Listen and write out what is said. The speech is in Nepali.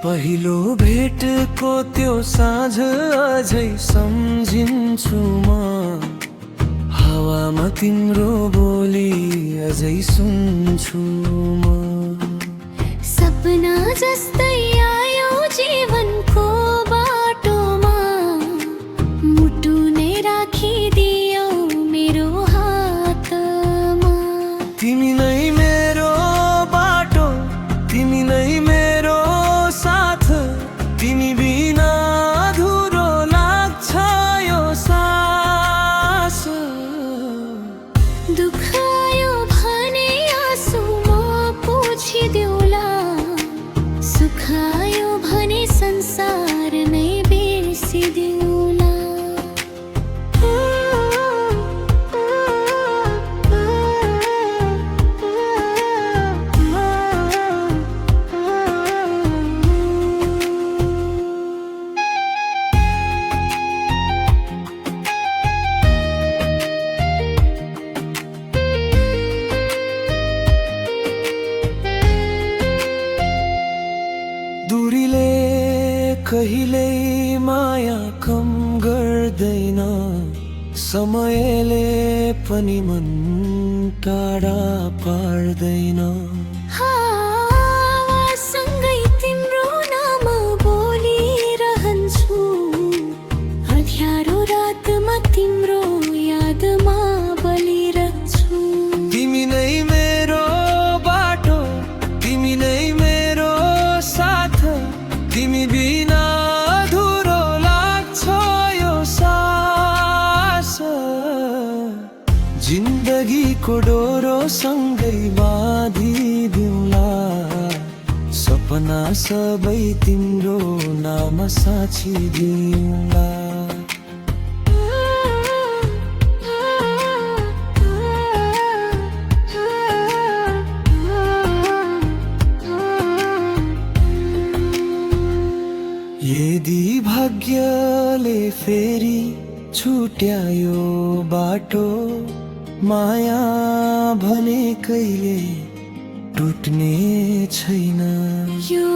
पहिलो भेटको त्यो साँझ अझै सम्झिन्छु म। हावामा तिम्रो बोली अझै सुन्छु म। सपना जस्तै आयो जीवनको बाटोमा, मुटु नै राखिदियौ मेरो हातमा। तिमी नै मेरो बाटो, तिमी नै मेरो साथ, तिमी बिना अधुरो लाग्छ यो सास। दुःख आयो भने आँसु म पोछिदेऊला, सुख आयो भने संसार नै बिर्सिदेऊला। दूरीले कहिल्यै माया कम गर्दैन, समयले पनि मन टाढा पार्दैन। सँगै तिम्रो नाम बोलिरहन्छु, अँध्यारो रातमा तिम्रो यादमा बलिरहन्छु। तिमी नै मेरो बाटो, तिमी नै मेरो साथ, तिमी बिना अधुरो लाग्छ यो सास। जिन्दगीको डोरो सँगै बाँधिदिउँला, सपना सबै तिम्रो नाम साँचिदिउँला। यदि भाग्यले फेरि छुट्यायो बाटो, माया भने कहिले टुट्ने छैन। यो